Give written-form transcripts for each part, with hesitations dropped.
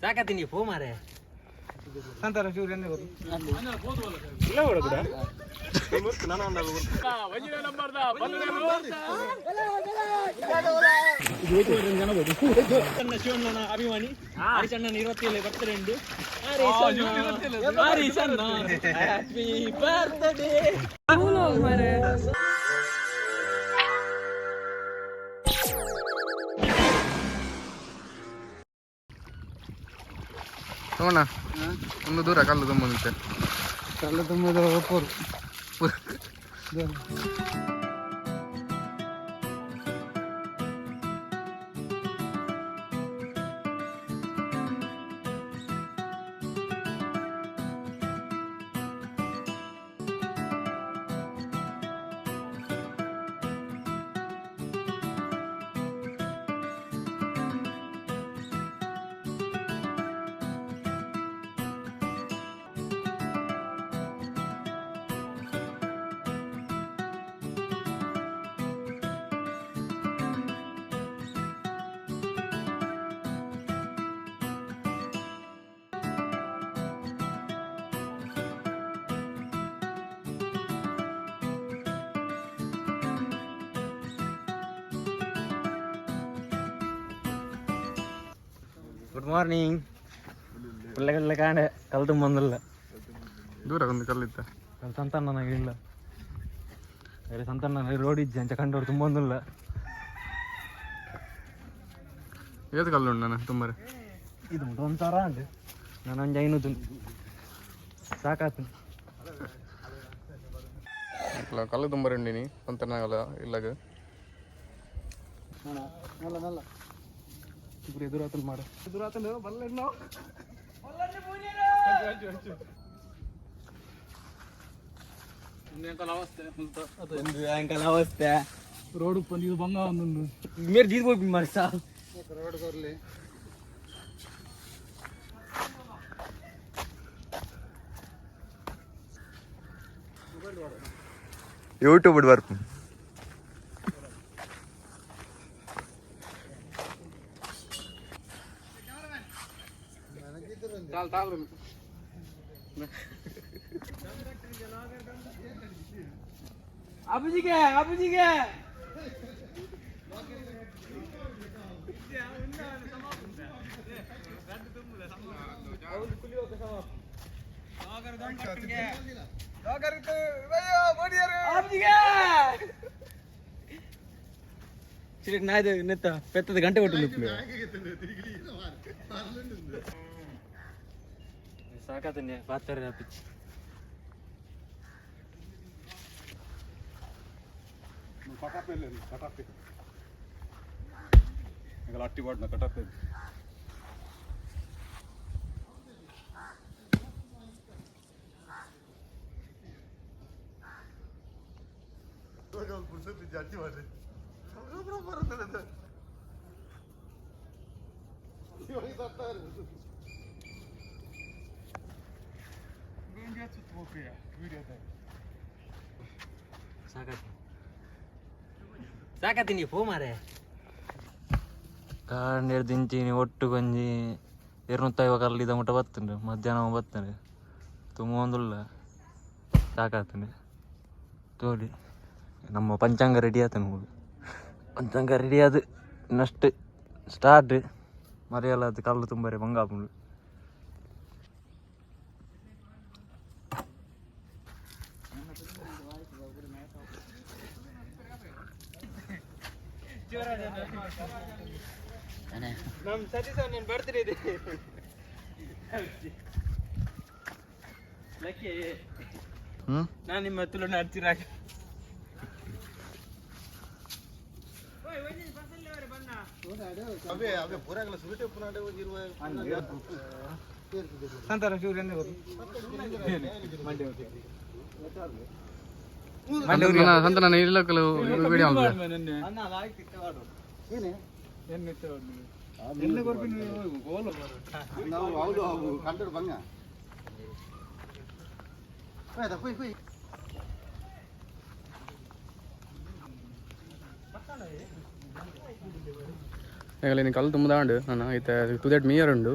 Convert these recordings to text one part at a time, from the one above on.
ಸಾಕತ್ತೀನಿ ಫೋ ಮಾರೆ. ಸಂತಾರ ಚೂರು ಎಣ್ಣೆ ಕೊಡು. ಶಿವಣ್ಣನ ಅಭಿಮಾನಿ ಹರಿಶಣ್ಣನ 27 ಬರ್ತಡೆ. Happy birthday. ಸೋಮಣ್ಣ, ಒಂದು ದೂರ ಕಲ್ಲು ತುಂಬ ನಿಂತೆ. ಕಲ್ಲು ತುಂಬದ ಒಪ್ಪರು. Good morning. ಪಿಳ್ಳೆಗಳ್ಳ ಕಾಣೆ ಕಲ್ ತುಂಬೊಂದುಲ್ಲ. ದೂರ ಒಂದು ಕಲ್ಲಿತ್ತ. ಕಲ್ ಸಂತಣ್ಣನಾಗ ಇಲ್ಲ. ಬೇರೆ ಸಂತಣ್ಣ ರೋಡ್ ಇಜ್ಜಿ, ಅಂಚ ಕಂಡೋರು ತುಂಬೊಂದುಲ್ಲ. ಏತ್ ಕಲ್ಲು ಉಂಡು ನಾನು ತುಂಬರೆ? ಇದು ಉಂಟು ಒಂದು 1000 ಉಂಟು. ನಾನು ಒಂಜಿ 500 ಸಾಕಾತು. ಇಲ್ಲ, ಕಲ್ಲು ತುಂಬರೆ ಉಂಡಿನಿ ಸಂತಣ್ಣಗಲ್ಲ ಇಲ್ಲಾಗ. ನಲ್ಲ ನಲ್ಲ. ಇಬ್ರು ಎದುರಾತಲ್ ಮಾರ. ಅವಸ್ಥೆ. ರೋಡ್ ಇದು ಬಂಗ ಒಂದೊಂದು. ಮೇರೆ ದೀದ್ ಹೋಗಿ ಮಾರಿ ಸಾ. ರೋಡ್ ಕೊರ್ಲಿ. ಯೂಟ್ಯೂಬ್ ಬರ್ಪು. ಅಬುಜಿಗೆ ಅಬುಜಿಗೆ. ನಾಯ್ದು ನೆತ್ತ ಪೆತ್ತದ ಗಂಟೆ ಕೊಟ್ಟು ಸಾಕಾತನ್ಯ ಪಾತ್ರೆ ಪಿಚ್. ಸಾಕಾತಿ ಸಾಕಾತೀನಿ ಫೋ ಮಾರೆ. ಕಾಂಡೇರ್ ದಿಂಚಿನಿ ಒಟ್ಟು ಕೊಂಜಿ 250 ಕಲ್ಲಿದ ಮುಟ್ಟ ಬತ್ತುಂಡು. ಮಧ್ಯಾಹ್ನ ಬತ್ತುಂಡು, ತುಂಬ ಒಂದುಲ್ಲ. ಸಾಕಾತುಂಡು ತೋಡಿ. ನಮ್ಮ ಪಂಚಾಂಗ ರೆಡಿ ಆತನು. ಹೋಗಿ ಪಂಚಾಂಗ ರೆಡಿ ಆದ ನೆಕ್ಸ್ಟ್ ಸ್ಟಾರ್ಟ್ ಮರೆಯಲ್ಲ. ಅದು ಕಲ್ಲು ತುಂಬರೆ ಬಂಗಾಪುಂಡು. ನಮ್ಮ ಸತೀಶ್ ನನ್ನ ಬರ್ತ್ಡೇ ಇದೆ. ಲಕ್ಕಿ. ಹ್ಮ್. ನಾನು ನಿಮ್ಮ ತುಳುನ ಹಚ್ಚಿರಾಕ. ಸಂತಾರ ಚೂರು ಎಣ್ಣೆ ಕೊಡು. ಸಂತಣ್ಣ ಇಲ್ಲ ಕೆಲವು ವಿಡಿಯೋ. ಎಂಗಲ ಇನಿ ಕಲ್ಲು ತುಂಬುದಾಂಡು ನಾನು ಐತೆ ತುದೆಟ್ ಮೀಯರ್ ಉಂಡು.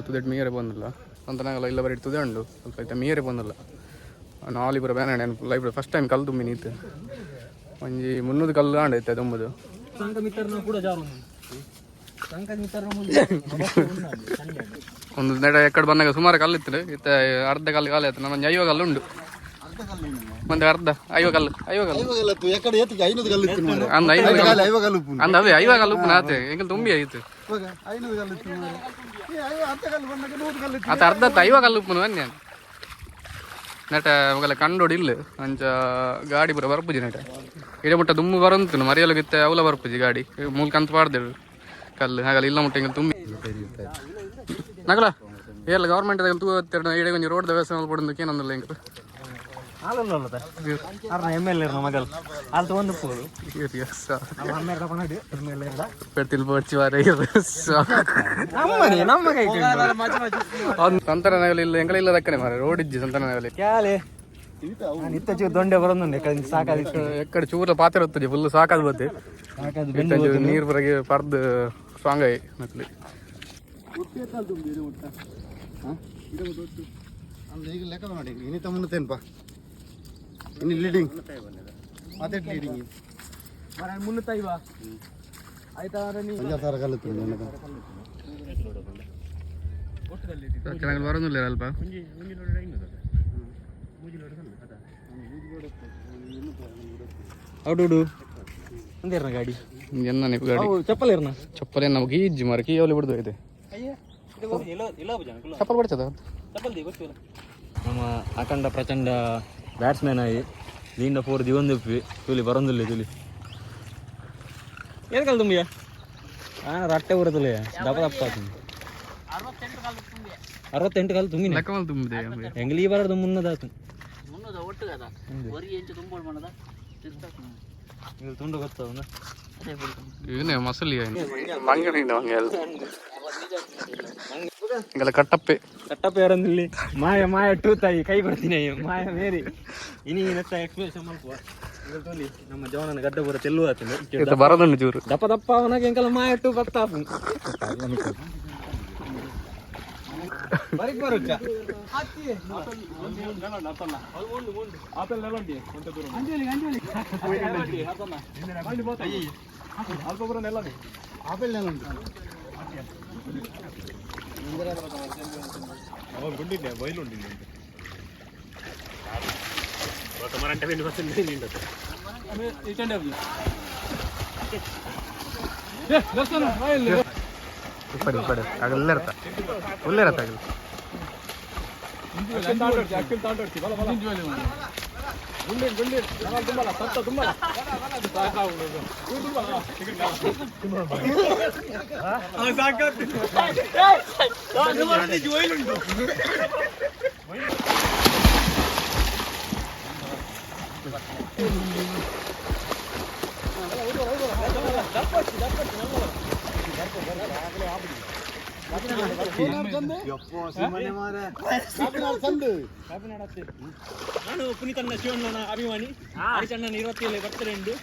ತುದೆಟ್ ಮೀಯರೆ ಪೋಂದಿಲ್ಲ ಸಂತನಗಲ ಇಲ್ಲ, ಬರೀ ತುದೆ ಉಂಡು ಸ್ವಲ್ಪ. ಐತೆ ಮೀಯರೆ ಪೋಂದಿಲ್ಲ. ನಾಲಿ ಪೂರ ಬೇನೆ. ಲೈಫ್ ಫಸ್ಟ್ ಟೈಮ್ ಕಲ್ಲು ತುಂಬಿ ನೀತು. ಒಂಜಿ 300 ಕಲ್ಲು ಆಂಡ್ ಐತೆ ತುಂಬುದು. ಒಂದು ನೆಡ ಎಕ್ಕಡೆ ಬಂದಾಗ ಸುಮಾರು ಕಲ್ಲು ಇತ್ತು. ಇತ್ತೆ ಅರ್ಧ ಕಲ್ಲು ಖಾಲಿ ಆಯ್ತು. ನಮ್ಮ ಒಂಜಿ 50 ಕಲ್ಲು ಉಂಡು. ಒಂದು ಅರ್ಧ 50 ಕಲ್ಲು, 50 ಕಲ್ಲು. ಎಕಡೆ ಏತಿಗೆ 500 ಕಲ್ಲು ಇತ್ತು ಮಾರ್ರೆ. ಅಂದ್ 500 ಕಲ್ಲು. 50 ಕಲ್ಲು ಉಪ್ಪು. ಅಂದ್ ಅವೇ 50 ಕಲ್ಲು ಉಪ್ಪು ನಾತೆ ಎಂಕಲ್ ತುಂಬಿ ಆಯ್ತು. 500 ಕಲ್ಲು ಇತ್ತು ಮಾರ್ರೆ. ಏ, ಅರ್ಧ ಕಲ್ಲು ಬಂದಾಗ 100 ಕಲ್ಲು ಇತ್ತು. ಆತ ಅರ್ಧ 50 ಕಲ್ಲು ಉಪ್ಪುನು ಬನ್ನಿ. ನೆಟ ಅವೆಲ್ಲ ಕಂಡೋಡಿ ಇಲ್ಲ. ಅಂಚ ಗಾಡಿ ಪೂರ ಬರ್ಪುಜಿ ನೆಟ. ಇಡೆ ಮುಟ್ಟ ದುಮ್ಮು ಬರಂತು ಮರಿಯಲು ಗಿತ್ತೆ ಅವಲ ಬರ್ಪುಜಿ ಗಾಡಿ. ಮೂಲ ಕಂತು ಪಾಡ್ದೇಳು ಕಲ್ಲು ಹಾಗಲ್ಲ ಇಲ್ಲ ಮುಟ್ಟ ಹಿಂಗೆ ತುಂಬಿ ನಗಲ ಏಲ್ಲ ಗೌರ್ಮೆಂಟ್ ತೂ ಇಡೆ ಒಂಜಿ ರೋಡ್ ವ್ಯವಸ್ಥೆ ಮಲ್ಪೊಡು ಏನೊಂದಿಲ್ಲ ಎಂಕ್. ಅರ್ನ ಎಮ್ ಎಲ್ ಎರ್ನ ಮಗಲ್ ಅಲ್ಲಿ ತಗೊಂಡು ಪೋದು. M L ಎರ್ಡ. ಪೆಡ್ತಿಲ್ ಪೋಡ್ಚಿ ವಾರ. ನಮ್ಮನೆ ನಮ್ಮ ಕೈ. ಸಂತರ ನಗಲಿ ಇಲ್ಲ, ಎಂಕಲ ಇಲ್ಲ ದಕ್ಕನೆ ಮಾರೆ. ರೋಡ್ ಇಜ್ಜಿ ಸಂತರ ನಗಲಿ. ಕ್ಯಾಲೆ ನಾನು ಇತ್ತಚು ದೊಂಡೆ ಬರೋದುಂಡೆ ಸಾಕಾದಿತ್ತು. ಎಕ್ಕಡೆ ಚೂರ ಪಾತ್ರೆ ಹೊತ್ತದೆ, ಫುಲ್ ಸಾಕಾದ ಬತ್ತೆ. ಸಾಕಾದು. ನೀರು ಬರಗೆ ಪರ್ದು ಸ್ಟ್ರಾಂಗ್ ಆಗಿ ನಕಲಿ. ಅಂದ್ ಈಗ ಲೆಕ್ಕ ಮಾಡಿ ಇನ್ನಿತ ಮುನ್ನತೇನಪ್ಪ. ಇನ್ನು ಲೀಡಿಂಗ್ ಅದೇ ಲೀಡಿಂಗ್. ಮುನ್ನೂತ್ತೈವ ಆಯ್ತಾ ನೀ? 5000 ಕಲ್ಲು ಇತ್ತು ನನ್ನ. ಚೆನ್ನಾಗಿ ಬರೋದಿಲ್ಲ ಅಲ್ಪ. అవుడు ಒಂದೇರ್ನ ಗಾಡಿ. ಎನ್ನ ನೀವು ಗಾಡಿ. ಅವು ಚಪ್ಪಲ್ ಇರ್ನ. ಚಪ್ಪಲ್ ಏನು ನಮಗೆ ಇಜ್ಜಿ ಮಾರ. ಕೀ ಅವಲಿ ಬಿಡ್ದು ಇದೆ ಚಪ್ಪಲ್ ಬಡ್ತದ. ನಮ್ಮ ಅಖಂಡ ಪ್ರಚಂಡ ಬ್ಯಾಟ್ಸ್ಮನ್ ಆಗಿ ದೀಂಡ ಫೋರ್ ದಿವೊಂದುಪ್ಪಿ ತುಲಿ ಬರೊಂದಿಲ್ಲ ತುಲಿ. ಏನು ಕಲ್ ತುಂಬಿಯ ಆನ ರಟ್ಟೆ ಬರುತ್ತಲ್ಲ ದಪ್ಪ ದಪ್ಪ ಆತು. 68 ಕಾಲು ತುಂಬಿನಿ. ಲೆಕ್ಕ ಮೇಲೆ ತುಂಬಿದೆ. ಎಂಗ್ಲಿ ಈ ಬರೋದು ಮುನ್ನದಾತು. ಇದು ತುಂಡು ಗೊತ್ತದ. ಇವನೇ ಮಸಲಿ ಮಂಗನ ಮಂಗ ಹಿಂಗೆಲ್ಲ ಕಟ್ಟಪ್ಪೆ. ಕಟ್ಟಪ್ಪ ಯಾರೊಂದಿಲ್ಲಿ ಮಾಯ ಮಾಯ ಟೂ ತಾಯಿ ಕೈ ಕೊಡ್ತೀನಿ ಮಾಯ ಮೇರಿ ಇನಿ ನೆತ್ತ ಎಕ್ಸ್ಪ್ಲೇಷನ್ ಮಲ್ಪ. ತುಲಿ ನಮ್ಮ ಜವನನ ಗಡ್ಡ ಪೂರ ತೆಲ್ಲು ಆತು. ಇದು ಬರೋದುಂಡು ಚೂರು. ದಪ್ಪ ದಪ್ಪ ಅವನಾಗ ಎಂಕಲ ಮಾಯ ಟೂ ಬತ್ತಾಪು ಬರಿಕ್ ಬರುಚ್ಚ. ಆಪಲ್ ಉಂಟು. ಇಪ್ಪಡಿ ಇಪ್ಪಡಿ ಆಗಲ್ಲ ಇರ್ತ ಒಳ್ಳೆ ಇರತ್ತ ಆಗಲ್ಲ. ನಾನು ಪುನೀತಣ್ಣ ಶಿವಣ್ಣನ ಅಭಿಮಾನಿ. ಹರಿಶಣ್ಣನ 27 ಬರ್ತ್ಡೇ ಉಂಟು.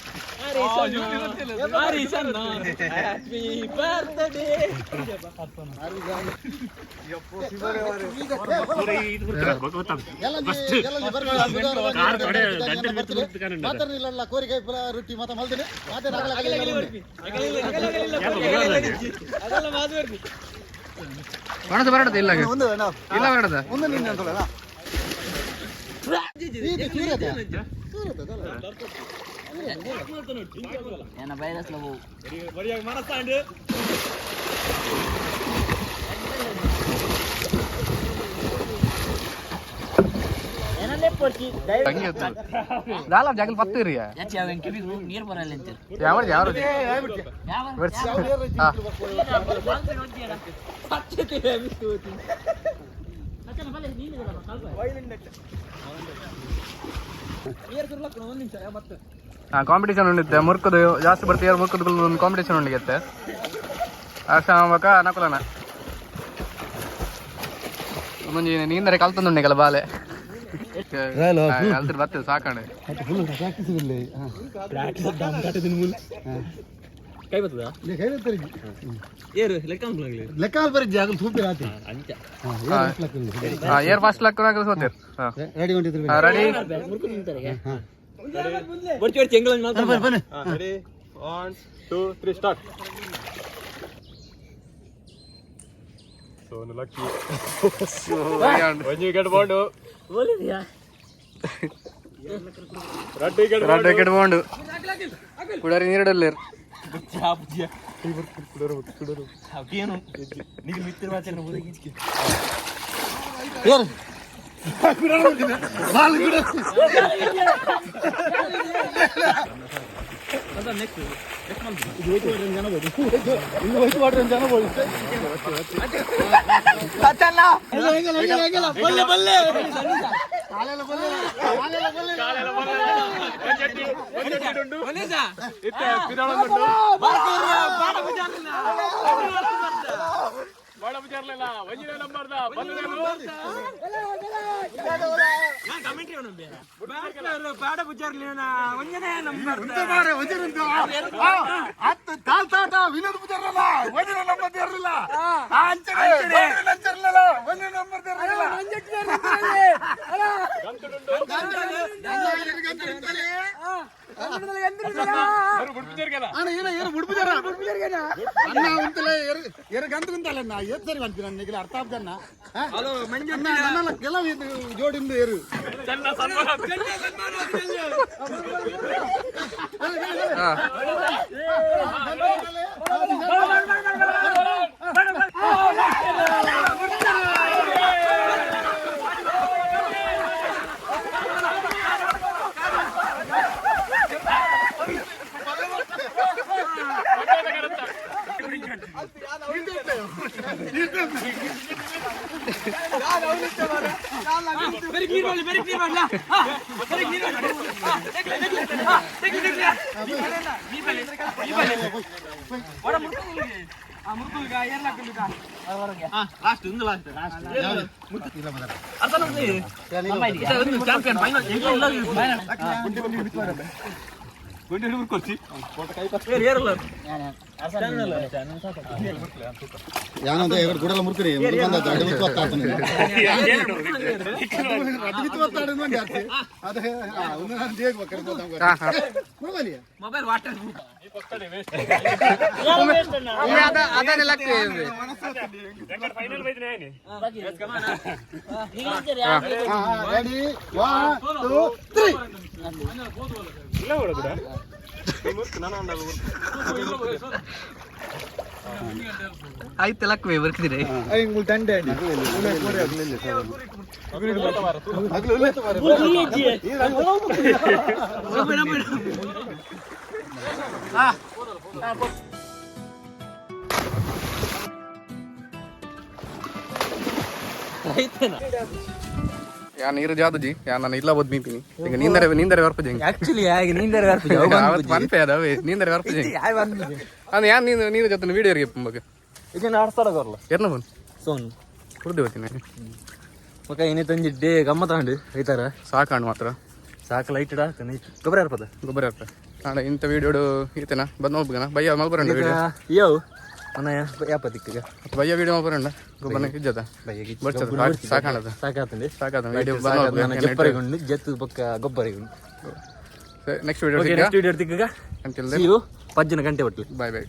Happy birthday. ಮಾತಾಡಲಿಲ್ಲ. ಕೋರಿಕಾಯಿ ಪುರ ರೊಟ್ಟಿ ಮಾತ ಮಲ್ದೇನೆ ಮಾತೆ. ಅದೆಲ್ಲ ಮಾತು. ಒಣದ ಬರಡದ ಇಲ್ಲ. ಒಂದು ಇಲ್ಲ ಬರಡದ. ಒಂದು ನಿನ್ನೆ ಅಂತಲ್ಲ. ಮನಸ್ಸಾಂಡು. ದಾಲ ಜಾಗಲ್ ಪತ್ತಿರಿ. ನೀರು ಬರಲ್ಲ ಅಂತ. ಯಾವ ಯಾವ ಹಾ. ಹಾ ಕಾಂಪಿಟೇಷನ್ ಉಂಡಿತ್ತೆ. ಮುರ್ಕದು ಜಾಸ್ತಿ ಬರ್ತೀಯ, ಮುರ್ಕದು ಒಂದು ಕಾಂಪಿಟೇಷನ್ ಉಂಡಿಗೆತ್ತೆ. ಆಶಾ ನಕುಲನ ಒಂದೊಂಜಿ ನೀಂದರೆ ಕಲ್ತೊಂದುಂಡಿಗಲ್ಲ ಬಾಲೆ. ಅಲ್ತ್ರ ಬರ್ತದೆ ಸಾಕಣೆ. ಫುಲ್ ಪ್ರಾಕ್ಟೀಸ್ ಇಲ್ಲ. ಕೈ ಬರ್ತದ? ಕೈ. ಏರು ಲೆಕ್ಕ ಅನ್ಕೊಳಂಗಿಲ್ಲ. ಲೆಕ್ಕ ಬರೀ ಜಾಗಲ್ ಸೂಪರ್ ಆತಿ. ಅಂಚ. ಏರ್ ಫಸ್ಟ್ ಲಕ್ ಸೋತೇರ್. ರೆಡಿ ಹೊಂಟಿದ್ರು. ರೆಡಿ. ಮುರ್ಕು ತಿಂತಾರೆ. ಬರ್ಚಿ ಬರ್ಚಿ ಎಂಗ್ಲ ಮಾತ್ರ. ಬನ್ನಿ. Ready, 1, 2, 3, start. So lucky ಒಂಜಿ ವಿಕೆಟ್ ಬೋಂಡು. ಬೋಲಿದ್ಯಾ? ರಡ್ಡ್ ವಿಕೆಟ್. ರಡ್ಡ್ ವಿಕೆಟ್ ಬೋಂಡು. ಕುಡರಿ ನೀರಡಲ್ಲೇರ್. ಏನು ನೀರು ಮಿತ್ರ ಮಾತ್ರ. ಇತ್ತೆ ಪಿರಾಳೊಂದುಂಡು. ಬಾಳ ಬುಜಾರ್ಲಿಲ್ಲ. ಒಂಜಿನೇ ನಂಬರ್ದ ಬಂದನೇನು? ವಿನೋದ್ ಪೂಜಾರಲ್ಲ, ಒಂದಿನ ನಂಬರ್ ಇರಲಿಲ್ಲ. ಒಂದಿನ ನಂಬರ್ ಇರಲಿಲ್ಲ. ಅಣ್ಣ, ಏನ ಏನು ಬುಡ್ಬುಜಾರ ಅಣ್ಣ ಉಂತಲೆ ಎರು ಎರು ಗಂತ ಗುಂತಲ್ಲ ನಾ ಏತ್ ಸರಿ ಮಾಡ್ತೀನಿ ನನ್ನ ಅರ್ಥ ಆಗ್ತಣ್ಣ. ನನ್ನ ಕೆಲವು ಇದು ಜೋಡಿಂದ ಏರು. ಯಾನಂತ ಎರಡು ಗುಡಲ ಮುರ್ಕರಿ ಅಡ್ಡು ಬಿತ್ತು ಒತ್ತಾಡ್ತಾನೆ. ಅಡ್ಡು ಬಿತ್ತು ಒತ್ತಾಡು ನೋಡಿ. ಅದೇ ಒಂದು ನಾನು ದೇಗ್ ಬೇಕಾದ್ರೆ. Mobile water. ಅದನ್ನೇ ಲಕ್. ಫೈನಲ್ ಬೈದಿನಿ. ರೆಡಿ, 1, 2, 3. ಇಲ್ಲ ಬಿಡ ನಾನು. ಆಯ್ತು, ಲಕ್ ಬರ್ತಿದ್ರೆ. ತಂಡೆ. ಯಾ ನೀರು ಜಾದುಜಿ ಯಾ ನಾನು ಇಲ್ಲ ಬೋದ್ ಮೀಪಿನಿ. ಈಗ ನೀಂದರೆ ನೀಂದರೆ ಬರ್ಪುಜಿ. ಆಕ್ಚುಲಿ ಹಾಗೆ ನೀಂದರೆ. ಅವತ್ತು ಮನ್ಪೆ ಅದಾವೆ ನೀಂದರೆ ಬರ್ಪುಜಿ. ಅಂದ್ರೆ ಯಾನ್ ನೀನು ನೀರು ಜೊತೆ ವಿಡಿಯೋ ಪಂಬಗ. ಇದನ್ನ ಆಡ್ಸ್ತಾರ ಬರಲ್ಲ. ಎರ್ನ ಬಂದು ಸೋನ್. ಕುಡ್ದು ಬರ್ತೀನಿ. ಮಕ್ಕ ಏನೇ ತಂಜಿ ಡೇ ಗಮ್ಮತ್ ಹಾಂಡು ಐತಾರ. ಸಾಕಾಣ್ ಮಾತ್ರ. ಸಾಕು, ಲೈಟ್ ಇಡ ಗೊಬ್ಬರ ಇರ್ಪದ. ಗೊಬ್ಬರ ಇರ್ಪ. ನಾಳೆ ಇಂಥ ವಿಡಿಯೋಡು ಈತನ ಬಂದು ಮಲ್ಪಗನ ಬಯ್ಯ ಮಲ್ಪರಂಡ ವಿಡಿಯೋ. ಯೋ ಮನ ಯಾಪ ದಿಕ್ಕಿಗ. ಬಯ್ಯ ವಿಡಿಯೋ ಮಲ್ಪರಂಡ ಗೊಬ್ಬರನ ಇಜ್ಜದ. ಬರ್ತದೆ ಸಾಕಾಣದ. ಸಾಕಾತಂడి. ಸಾಕಾದ ವಿಡಿಯೋ ಬಂದು. ಜಪ್ಪರಿಗುಂಡು ಜತ್ತು ಪಕ್ಕ ಗೊಬ್ಬರಿಗುಂಡು. Next video. ನೆಕ್ಸ್ಟ್ ವಿಡಿಯೋ ತಿಕ್ಕಗ. Until See you. ಪಜ್ಜನ ಗಂಟೆ ಒಟ್ಲಿ. Boy boy.